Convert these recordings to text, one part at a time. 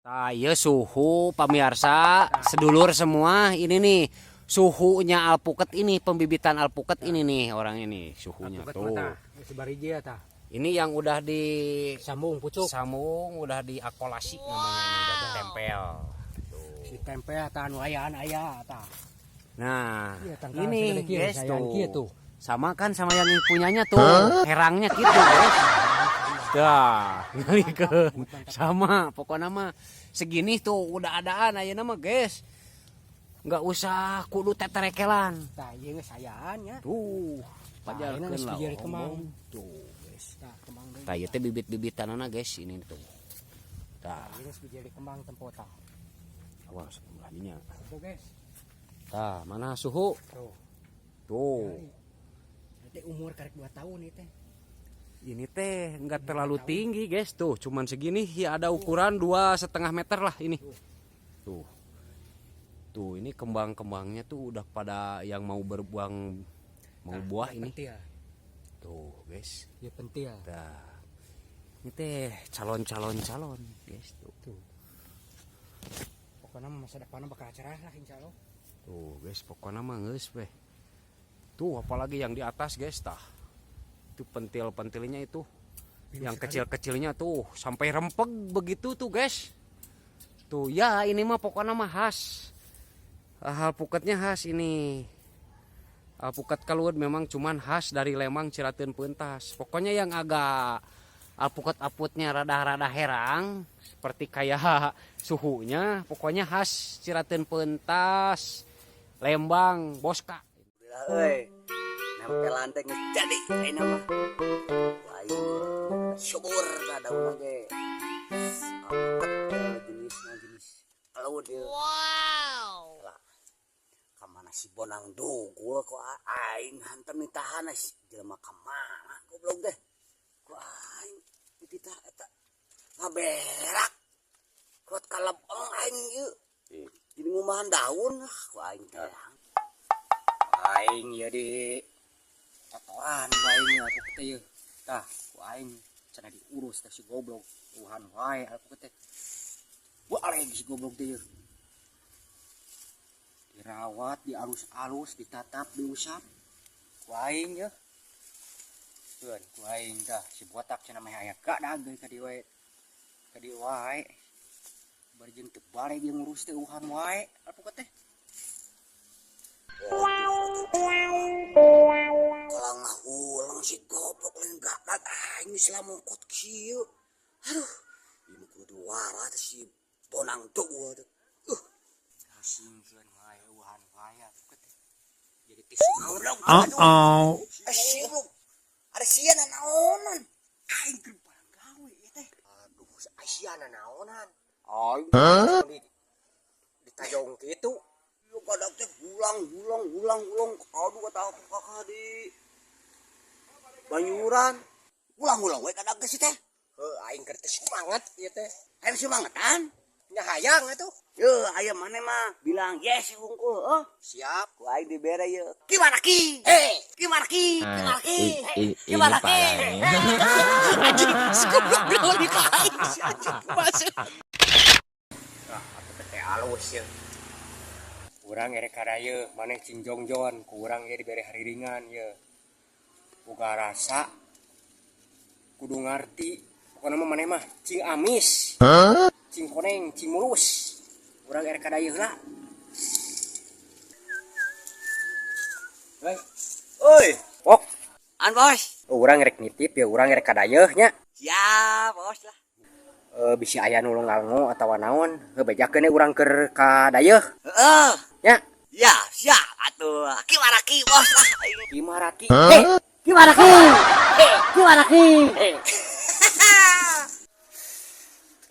Nah, iya suhu pemirsa, sedulur semua, ini nih suhunya alpukat ini, pembibitan alpukat ini nih orang ini suhunya Alpukat tuh. mah tah, sebariji ya tah. Ini yang udah di Sambung pucuk. Sambung, udah diakolasi namanya ini, udah ditempel. Tuh. Si tempel tah anu ayaan aya tah. Nah, Iya, tangkalan ini segede kieu, guys sayaan tuh. Kieu tuh. Sama kan sama yang punyanya tuh, herangnya gitu guys. Dah, ngalikeun. Sama, pokoknya mah segini tuh udah adaan ayeuna mah guys. Nggak usah kudu teterekelan. Tah ieu geus ayaan nya. Tuh, Tah, pajarkeun geus lah. bijil kembang. Tuh, guys. Tah kembang deui. Tah ieu teh bibit-bibitanana guys ini tuh. Tah, Ieu geus bijil kembang tempo tah. Awas sebelah dinya. Tuh guys. Tah, mana suhu? Tuh. Tuh. Teh umur karek 2 tahun ieu teh. Ini teh nggak terlalu tinggi guys tuh, cuman segini ya, ada ukuran 2,5 meter lah ini. Tuh, tuh ini kembang-kembangnya tuh udah pada yang mau berbuang, mau buah ini. Pentil. Tuh guys. Ieu pentil. Nah, ini teh calon-calon calon guys tuh. Tuh. Pokoknya masa depannya bakal cerah lah insyaallah. Tuh guys, pokoknya mah geus weh. Tuh apalagi yang di atas guys tah. Itu pentil-pentilnya itu. Biru Yang sekali. Kecil-kecilnya tuh sampai rempeg begitu tuh guys. Tuh ya, ini mah pokoknya mah khas. Alpukatnya khas ini. Alpukat Kelud memang cuman khas dari Lembang Cirateun Peuntas. Pokoknya yang agak alpukat-alputnya rada-rada herang seperti kayak suhunya, pokoknya khas Cirateun Peuntas, Lembang, Boska. Euy. Nempelan teh geus jadi ayeuna mah. Wah, aing syukur ka daun ge. Alpukat jenisna jenis kelud ieu. Wow. Lah, ka mana si Bonang dugul ku aing hantam ditahan si jelema ka mana goblok teh. Ku aing dititah eta ngaberak. Kuat kalebong aing ieu. Jadi ngumahan daun ah ku aing teh. Aing ya di totoan ku aing ya alpukat teh yeuh. Tah ku aing cenah diurus teh si goblok. Tuhan wae alpukat teh. Balik si goblok teh yeuh. Dirawat, dialus-alus, ditatap, diusap. Ku aing yeuh. Keun ku aing tah si botak cenah meh aya gadag deui ka dieu wae. Ka dieu wae. Bari jeung teu balik jeung ngurus teh uhan wae alpukat teh. Kalau ngahulang si goblok lain gadag aing geus lamungkot kieu. Aduh, ini kudu diwara teh si Bonang dugul teh. Kasingkeun wae uhan wae alpukat teh. Jadi tisu. Goblok. Uh-oh. Eh, si goblok. Ada sia naonan. Aing keur barang gawe ieu teh. Aduh, sia naonan. Aing di ditajong kitu. Ieu gadag teh hulang hulang hulang hulang. Aduh, kata aku kakak di Banyuran. Ulang-ulang we gadag geus teh. Heuh, aing keur teu semangat ieu teh. Aing semangetan. Nya hayang atuh. Ye, aya mana mah bilang yes hungkul, heuh. Siap. Ku aing dibere ye. Gimana ki? Hei, gimana ki? Gimana ki? Ini Gimana ki? parah nih. Anjing, si goblok bilang lagi ka aing si anjing masuk. Ah, atuh teh alus ye. Urang erek ka dieu, maneh cing jongjon, ku urang ieu dibere hariringan ye. Boga rasa kudu ngarti. Pokona mah maneh mah cing amis. Cing koneng, cing mulus. Urang erek ka dieu heula. Hei, Oi, pok. An bos. Urang rek nitip ya, urang rek ka dayeuh nya. Siap, bos lah. Eh, bisi aya nu ngalngo atawa naon, heuh bejakeun we urang keur ka dayeuh Heeh. nya. Ya, siap atuh. Gimana ki, bos lah. Kimaraki. Heh, Gimana ki? Gimana ki?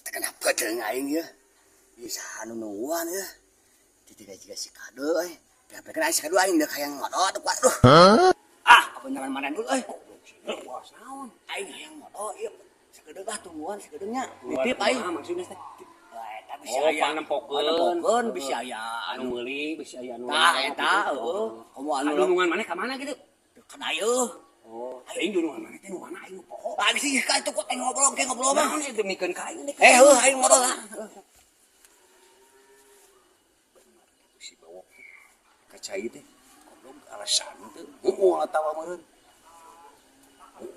Kenapa jeung aing ya? Bisa anu nungguan ya. Tiga jika si kado euy. Tapi kan aing si kado aing deuk hayang modo aduh aduh. Ah, kebenaran mana dulu euy. Bos naon? Aing hayang modo ieu. Sakedeung ah tungguan sakedeungnya. Nitip aing. Kumaha maksudnya teh? Wah, eta bisa Oh, aya. pangnempokeun. Pangnempokeun bisa aya Anu anu. meuli bisi aya anu. Tah eta heueuh. Komo anu Anu nungan maneh ka mana gitu? Ka dayeuh. Oh, aing dunungan maneh teh nu mana aing nu poho. Lagi sih ka itu kok aing ngobrol ke ngobrol mah. Naon ieu demikeun ka aing? Eh, heuh aing ngobrol lah. Cai teh. Goblok alasan teh. Moal atawa meureun.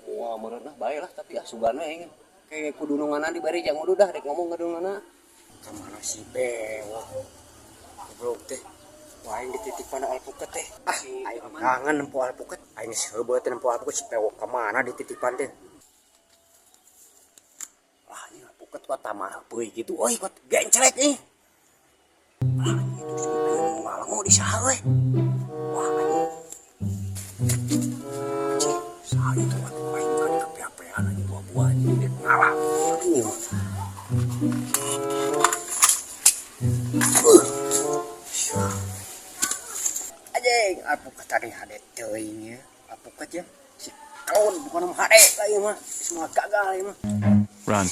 Moal meureun lah bae lah tapi ah sugan we aing. Kayak kudununganna dibari jang uduh dah rek ngomong kadununganna. Ka mana si bewok? Goblok teh. Wah, aing dititipan alpukat teh. Ah, aing kangen nempo alpukat. Aing geus heubeut teh nempo alpukat si bewok ka mana dititipan teh. Lah ini alpukat kok tamah heupeui kitu euy kok gencrek ih. Lah itu si aya ngalengo di saha we. Wah anjing. Cih, saha itu atuh aing kan kapeapean anjing buah-buah anjing dek ngalah. Aduh. Anjing, alpukat tadi hade teuing ya. Alpukat ya. Si kaun bukan mah hade lah ieu mah. Semua gagal ieu mah. Run.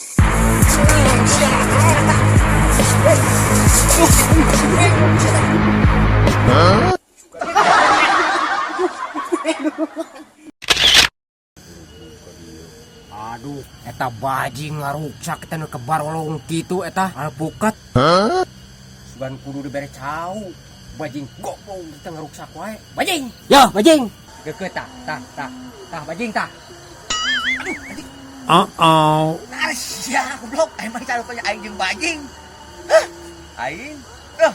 Aduh, eta bajing ngaruksak eta nu kebarolong kitu eta alpukat. Sugan kudu dibere cau. Bajing goblok kita ngaruksak wae. Bajing. Yo, bajing. Deket tah, tah, tah. Tah bajing tah. Uh-oh. Nah, sia goblok aing mah carupanya aing jeung bajing. Hah? Aing. Eh,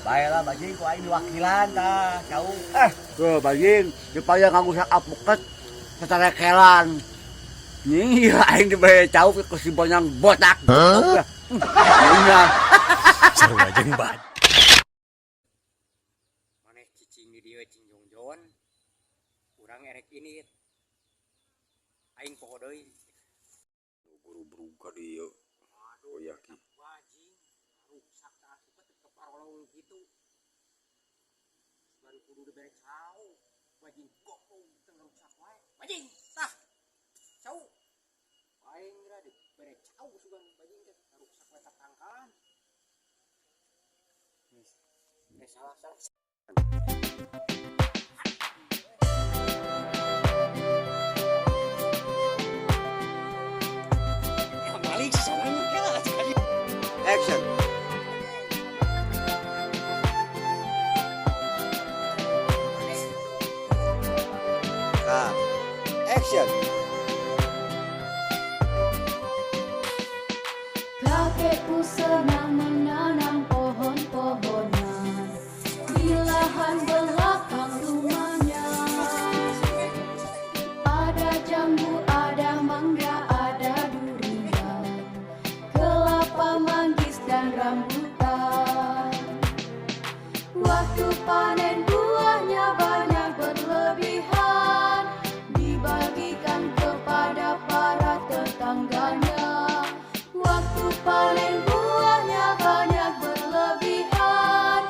bae lah bajing ku aing diwakilan tah, cau. Eh, tuh bajing supaya ngagusak alpukat setarekelan. Nih, aing dibere cau ke si bonyang botak. Huh? Iya. Sarua jeung baj. Maneh cicing di dieu cing jongjon. Urang erek ini. Aing poho deui. Buru-buru ka dieu. Aduh, Oh ya ki. bajing ngaruksak tah alpukat teh kebarolong kitu. Sugan kudu dibere cau. Bajing goblok kita ngaruksak wae. Bajing, tah. Cau. Aing geura dibere cau sugan bajing teh ngaruksak wae tatangkalan. Eh, salah salah. Balik sana. Action. Nah, action. Kakekku senang menanam pohon-pohonan di lahan belakang rumahnya. Ada jambu, ada mangga, ada durian, kelapa, manggis, dan rambutan. Waktu panen buahnya banyak berlebihan, dibagikan kepada para tetangganya. Waktu panen buahnya banyak berlebihan,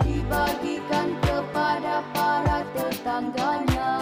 dibagikan kepada para tetangganya.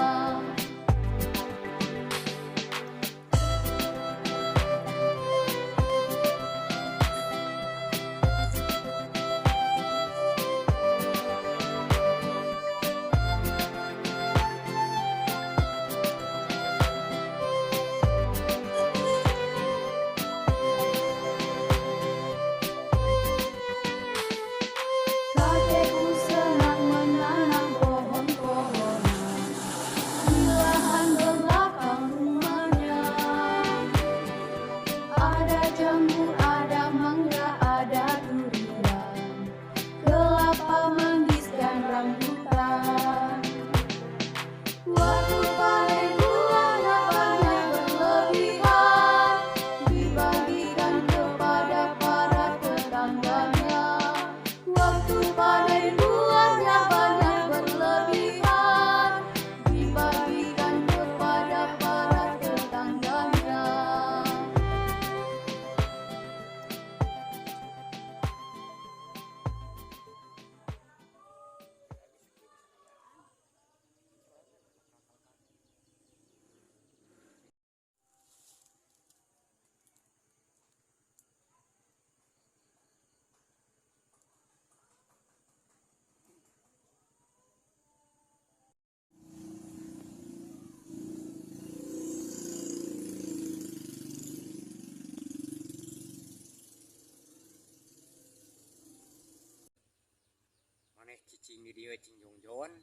Maneh cicing di dieu cing jongjon.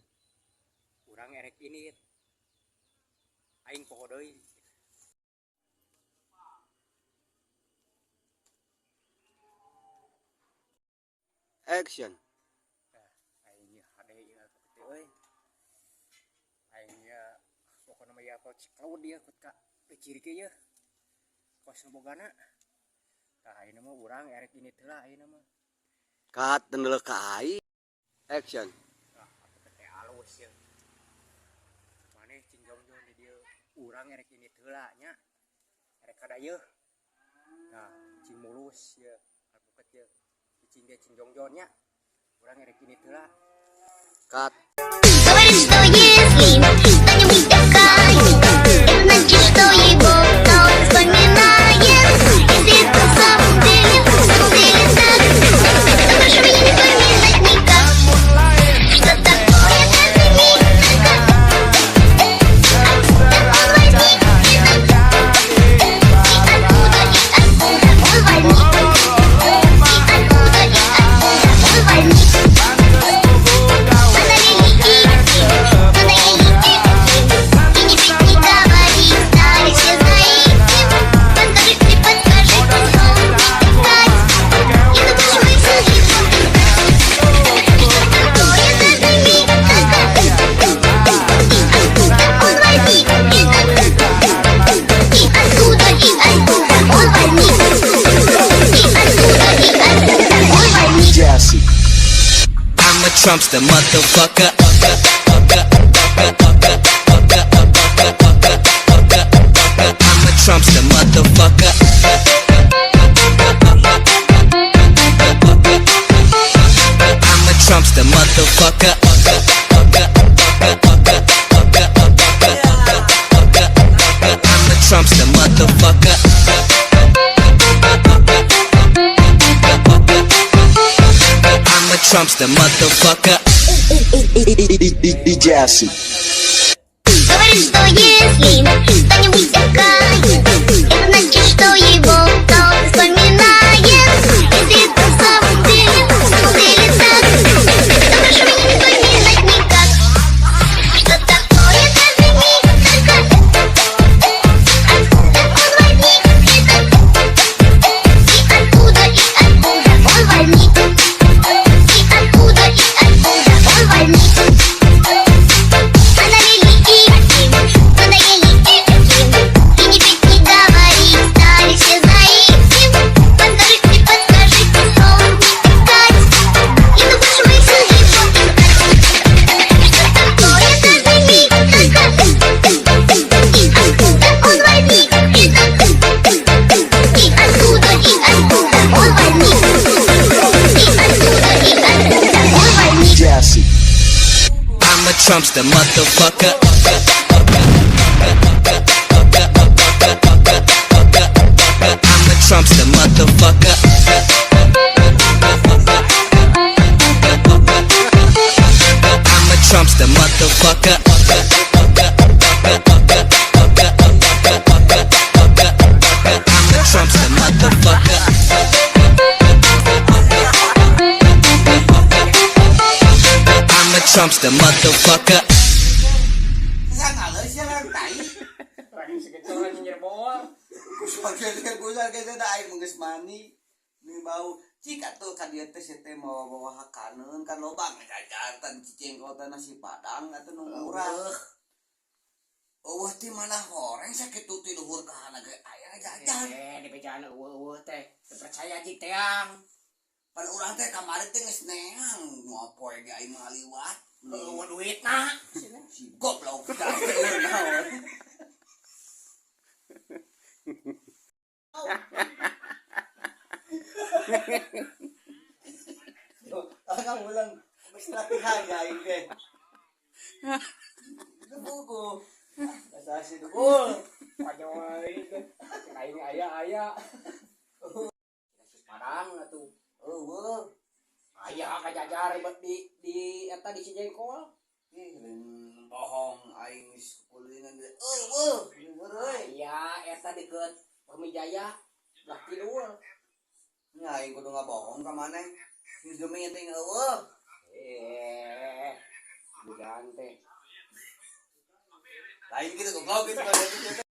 Urang erek ini. Aing poho deui. Action. Aing ieu hade ieu alpukat teh euy. Aing ieu pokona mah ieu alpukat Cikalud ieu kut ka ciri ge ieu. Kos nu bogana. Tah ayeuna mah urang erek ini teh lah ayeuna mah. Cut tendel ka aing. Action. Ah, alpukat teh alus ieu. Maneh cing jongjon di dieu. Urang erek ini teh lah nya. Erek kada ieu. Nah, cing mulus ieu alpukat ieu. Cicing ge cing jongjon nya. Urang erek ini teh lah. Cut. Говорит, что если станем такая, это значит, что его кто-то вспоминает. Если это в самом деле, в самом деле так, то прошу меня не поминать никак. Что такое каждый миг, только откуда он возник, и откуда он возник, и откуда он возник. Надоели игры, надоели игры. И не пить, не говорить, стали все заики. Подскажите, подскажите, что мне искать? Я больше мысль его искать. Что такое каждый миг, и откуда он возник, и откуда он возник, и откуда он возник. I'm a Trumpster motherfucker. I'm a Trumpster motherfucker. I'm a Trumpster motherfucker. I'm a Trumpster motherfucker. I'm a Trumpster motherfucker. DJ Asik. Говорит, что если станем такая, это значит, что его кто-то вспоминает. Если это в самом деле так, то прошу меня не поминать никак. Что такое каждый миг, только откуда он возник, и откуда он возник, и откуда он возник. Надоели игры, надоели игры. И не пить, не говорить, стали все заики. Подскажите, подскажите, что мне искать? Я больше мысль его искать. Что такое каждый миг, только и откуда он возник, и откуда он возник, и откуда он возник. DJ Asik. I'm a Trumpster motherfucker. I'm a Trumpster motherfucker. I'm a Trumpster motherfucker. I'm a Trumpster motherfucker. I'm a Trumpster motherfucker. Sangat sia lang tai. Lagi segecoran nyerbol. Gusar ge da aing geus mandi. Ni bau cik atuh ka dieu teh sia teh mawa-mawa hakaneun kan loba ngajajartan cicengkotan nasi padang atuh nu murah. Eueuh ti mana horeng sakitu ti luhur kahana ge aya jajan. Eh, di bejana eueuh-eueuh teh. Teu percaya jig teang. Pan urang teh kamari teh geus neang ngopoe ge aing mah liwat. Eueuh duitna. Si goblok teh naon. Akang ulang geus latihan ya aing teh. Buku. Asa si dugul. Pajoy teh. Cek aing aya-aya. Nasi padang atuh. Eueuh. Aya kajajar ribet di eta di Cijengkol. Ih, lain bohong aing geus kulingan ge. Eueuh, bener euy. Aya eta deukeut Permijaya belah kidul. Nya aing kudu ngabohong ka maneh. Geus demi teh eueuh. Eh, bukan teh. Lain gitu goblok gitu kalau gitu.